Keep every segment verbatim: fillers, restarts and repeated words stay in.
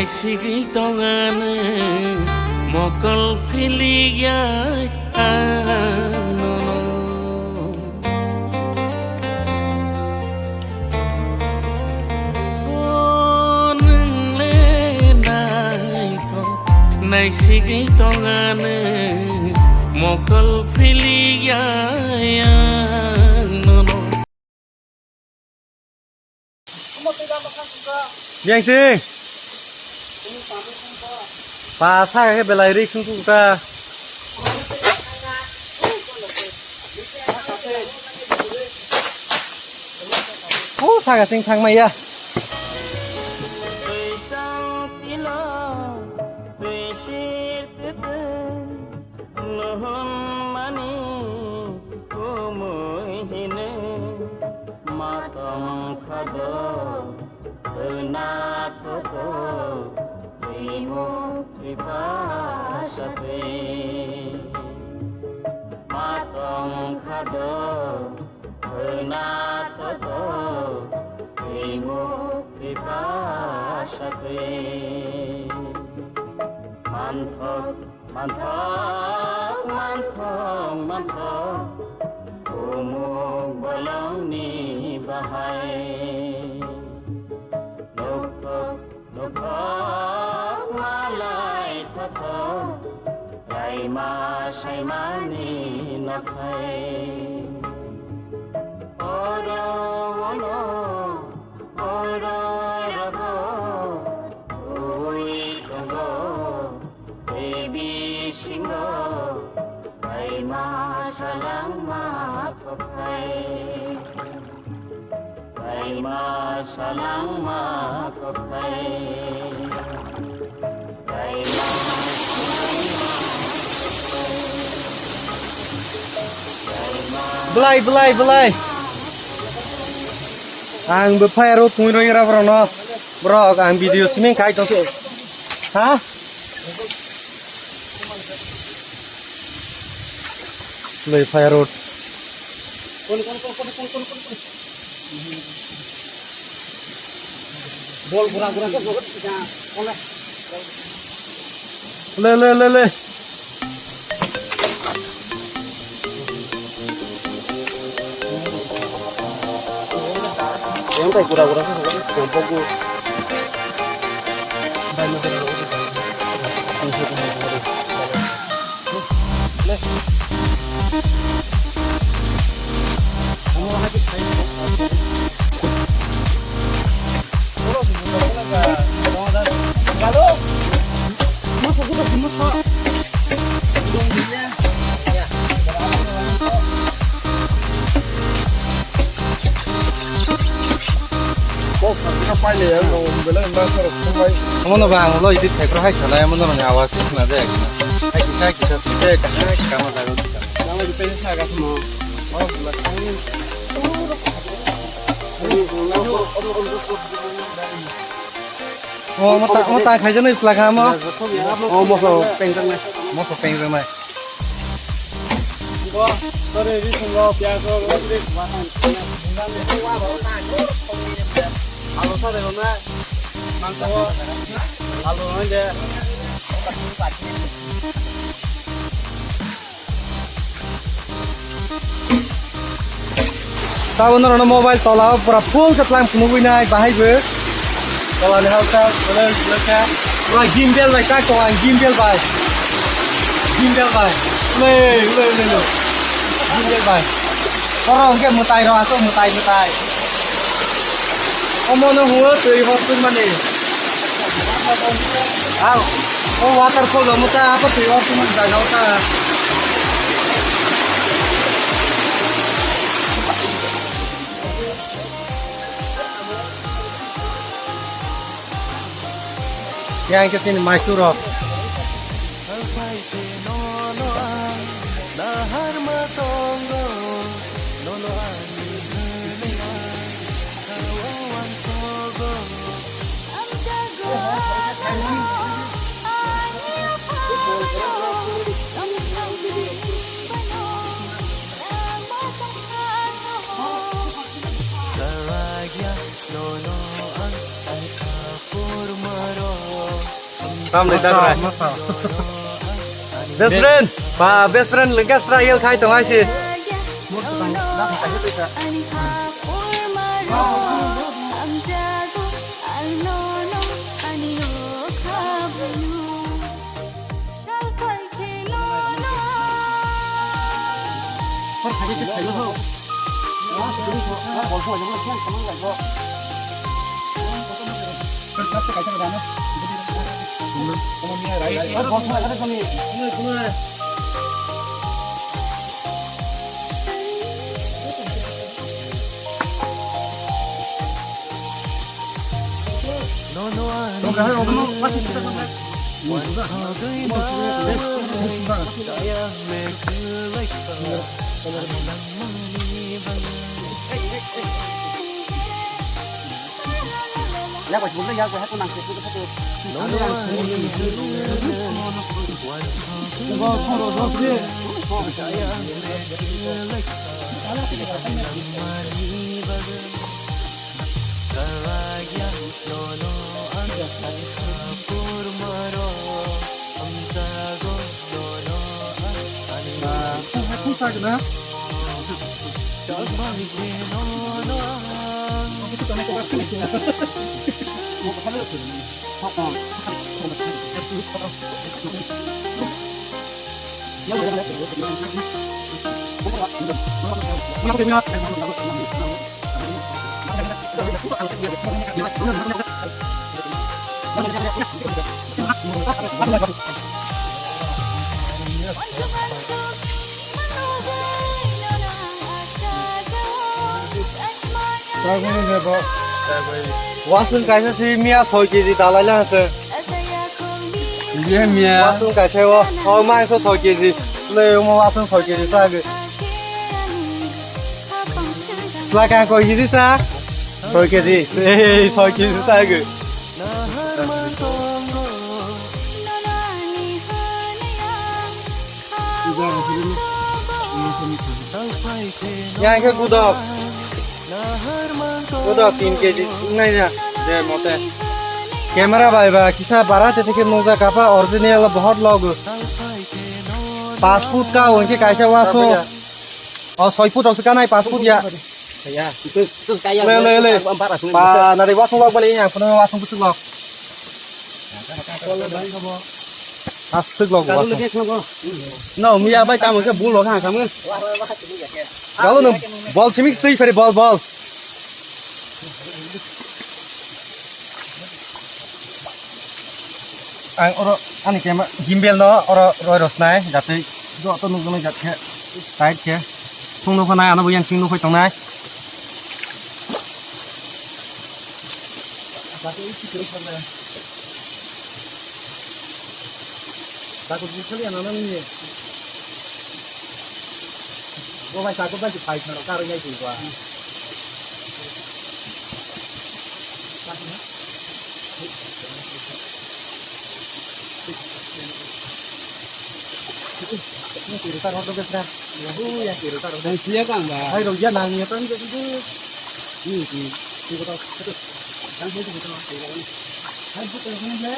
Sigwi tongani mokol philikya ang nono. O nwng le naithok naisigwi tongani mokol philikya ang nono. Yang sing. Pa sa ke belai ri khung khung ta. O sa ga sing thang mai ya. Nuhun mani kumui hini matong khado, hwna thotho twimuk twipha satwi. Matong khado, hwna thotho twimuk twipha satwi. Manthok Manthok, manthok, manthok, umuk bolongni bahai. Nukthok, nukthok, malai thothok, raima saimani nokhai. Oro ono, oro rago, ui tongo. Tei bisingo raima salangma kophai, raima salangma kophai, raima salangma kophai, raima. Belai, belai, belai. Ang bo phai aro tungwi roi ra borokno. Borok, ang video simi khai tong khe. Ha? Lei fire road. Bol gura gura khe jogot kisa. Ole. Le, le, le, le. Yang tai gura gura khe jogot kisa. Omono ba ang ulo edit khai phuru hai sanai, omono nang awaaz se khna jak. Hai kisa, hai kisa, hai kisa, hai kisa ma jaga kisa. O mota, mota khai jani pla kha mo. O moso peng jang nai. Moso peng jang nai. Bo, sorry, ri sung lo, piyaj lo, lo, ri sung lo. Alu sa de lo na. Mangso. Alu na de. Tabuk norokno mobile tola o pura full khe tlang phunugwi nai bahai bo. Tola ni halchal belai belai khe. Pura gimbal bai tak tongo ang, gimbal bai. Gimbal bai. Ulai ulai ulai ulai. Gimbal bai. Oro hwnkhe mwtai rok aswk mwtai mwtai. Omo no hwnwi twi hor twi mani. Ang o waterfall rok mwtai abo twi hor twi mani jaga o ta. Yang ke sini mai tu rok. Naharma tongo, nono ani hwnwi ang, tao ang kogo. Ang jago ano, ani aphano, tongthang bini bano, tamo tongthang no. Salagya, nono ang, ani aphur maro. Tamni dagra. Best friend, ba best friend lengkastra yel khai tong aisi. Wasung kaisa si miya soi keji dalai lang se. Iya miya. Wasung kaisa o, o mangso soi keji. Le mo wasung soi keji sa ge. Lakang koi keji sa? Soi keji. Ei, soi keji sa ge. Yang ke gudok. Gudok tin keji nai na. De mote. Camera bai ba kisa bara te ke nungja kapa original bahut logo. Pas foot ka unke kaisa waso. O soi foot rok se kanai pas foot ya. Ya, itu, itu kaya. Le, le, le. Empat ratus. Pa, nari wasung lok bali yang, kono wasung busuk lok. Asuk lok. Kalau lebih kenapa? No, miya bai kamu ke bul lok ha kamu. Kalau no bol simi stay fere bol bol. Ang oro ani kema gimbal no oro roi rosnai jatwi joto nukjaknai jat khe tight khe. Thung nukho nai ano bo yang sing nukhoi tongnai. Daku jisali ano nang ni. Bo bai daku bai pai kharo karo yai twi ba. Yang kiri taruh tu besar. Yang kiri taruh. Yang sia kan ba. Hai rong dia nang ni apa ni tu. Ni ni. Ni kau tahu. Yang itu betul. Hai bukan ni le.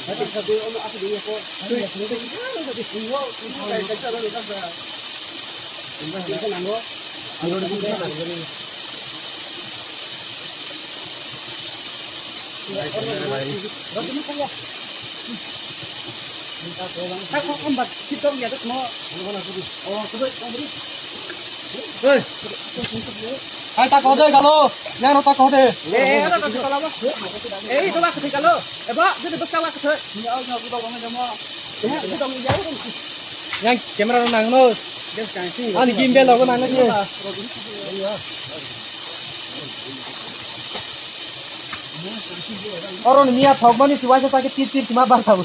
Hai tak satu orang apa dia kau. Hai yang kiri taruh. Ini kau kau taruh tak. Ini kan anggo. Anggo ni kan. Hai, ta kode galo, yang rota kode. Eh, ada kode galo. Eh, itu lah kode galo. Eh, ba, itu bos kawa kode. Yang camera rok nangno. Ani gimbal rok nangno khe. Oro ni miya thokmani si waisa ta khe tir tir sima bar thabo.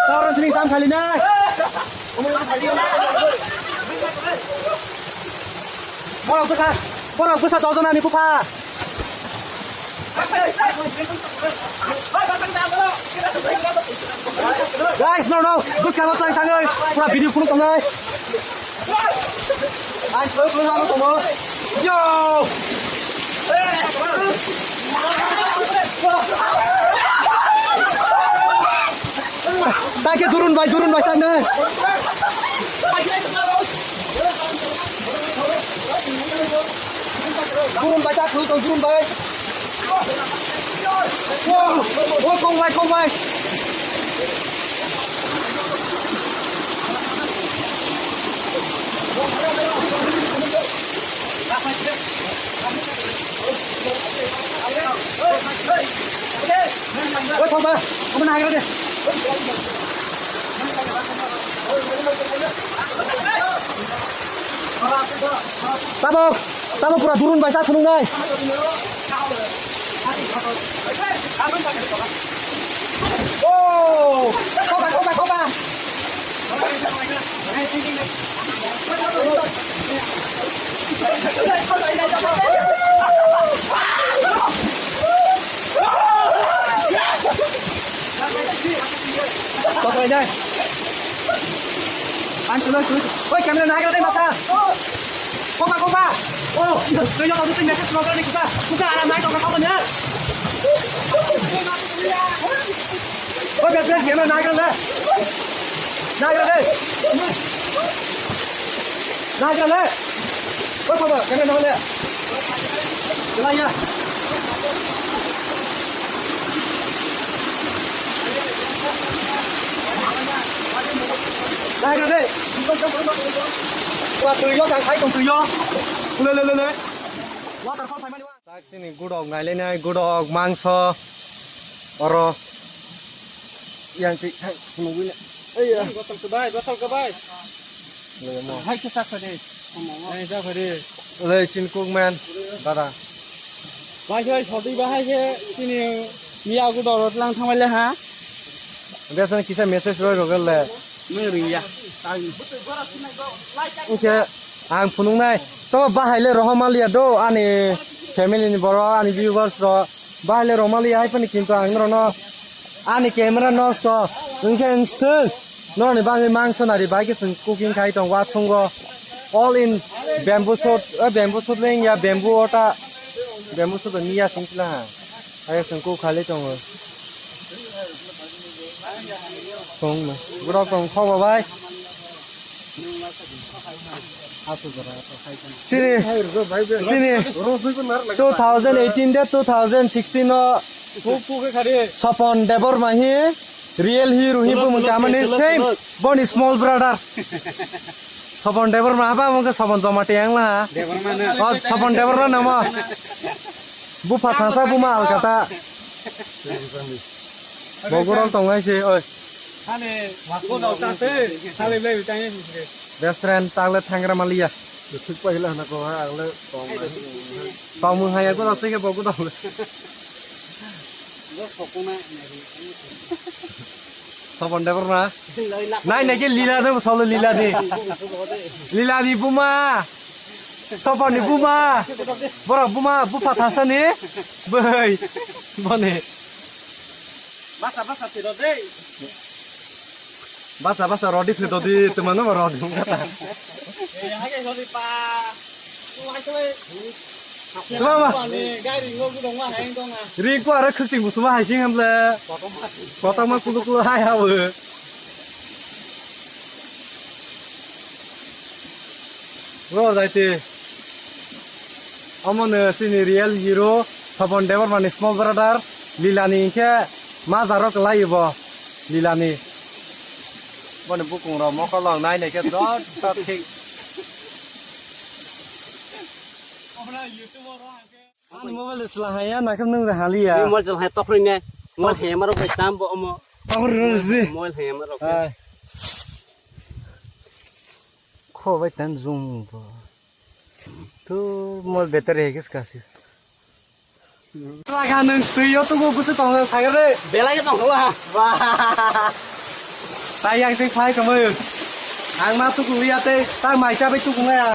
Tauran sini sam khali nai. Borok bwsa, borok bwsa dojon ani bupha. Guys, no, no, bwskango chang thangwi pura video phunuk tongnai. Ang thoi thoi lama tongo. Yo! Taike durun bai, durun bai, sana. Durun bai, tak, durun, durun bai. Wow, wow, kong bai, kong bai. Oi, thong ba, omo nagra de. Tabok, tabok pura durun bai sa khunung nai. Oh, koba, koba, koba. Koba ini. Ang tuloy, tuloy. Oi, camera nagra de masa. Koba, koba. Oh, tuyo kau tuh message nagra de kita. Buka alam naik kau kau bener. Oi, best friend, camera nagra le. Nagra le. Nagra le. Oi, baba, camera nagra le. Jalan ya. Nagra le. Wah, tuyo, tang khai tong tuyo. Le, le, le, le. Waterfall phaimani wa. Tak sini gudok nailainai, gudok mangso. Oro. Yang tik thang nungguina. Iya. Botol ke bai, botol ke bai. Hai ke sak tadi. Hai sak tadi. Oleh chin cook man. Dada. Bai hai sodi bai hai ke sini miya gudok rot lang thang bai le ha. Biasa kisa message roi rogel le. Mengring ya. Oke, ang phunuknai. To bahai le rohormaliya do ani family ni borok, ani viewers rok. Bahai le rohormaliya hai phani kintu ang norokno ani camera nosto. Wngkhe wngstwng. Norokni bagwi mangso nari bai khe chwng cooking khai tongo, watsongo. All in bamboo shoot, eh, bamboo shoot le wngya, bamboo ota, bamboo shoot ni ya sing sila ha. Hai chwng kok khai le tongo. Tong no. Borok tong kho bo bai. Sini, sini two thousand eighteen de two thousand sixteen no Sopon Debbarma hi real hero hi bumung tamani same boni small brother. Sopon Debbarma haba mungke Sopon Jomati yang la. Oh, Sopon Debbarma namo. Bupha thangsa buma alkata. Bogorok tongnai se, oi. Hane, ko dau ta se, hale le tang ye se. Best friend, tak le thangra maliya. Suk pa hila hana ko ha, ang le tong nai. Tong mung haya ko dau se ke bogo dau. Lo sokuna nai. Sopon Debbarma. Nai nai ke lila de solo lila de. Lila ni buma. Sopon ni buma. Bora buma bupha thangsa ni. Bai. Bone. Basa basa siro de. Basa basa rodi phe dodi temano rodi mungkata. Eh, hake rodi pa. Tuma ma. Ring ko ara khukti musuma hai sing hamle. Kotok ma kulu kulu hai hawe. Ro jaite. Omo no chini real hero Topon Debbarma ni small brother Lilani hinkhe ma jaro kwlai bo Lilani. Boni bukung rok mokol rok nai nai khe dot dot thik. Ani mobile de sla haya na khe nwng haliya. Ni mobile hai tokroi ne. Mobile hai maro bai tam bo omo. Tokroi rosdi. Mobile hai maro. Ai. Kho bai tan zoom bo. Tu mol battery hai kis kasi. Laga nung tui yo tu busu tong sa gare. Belai tong ha. Wah. Tai yang tui phai kamai. Ang ma tu kuya te ta mai cha bai tu kunga.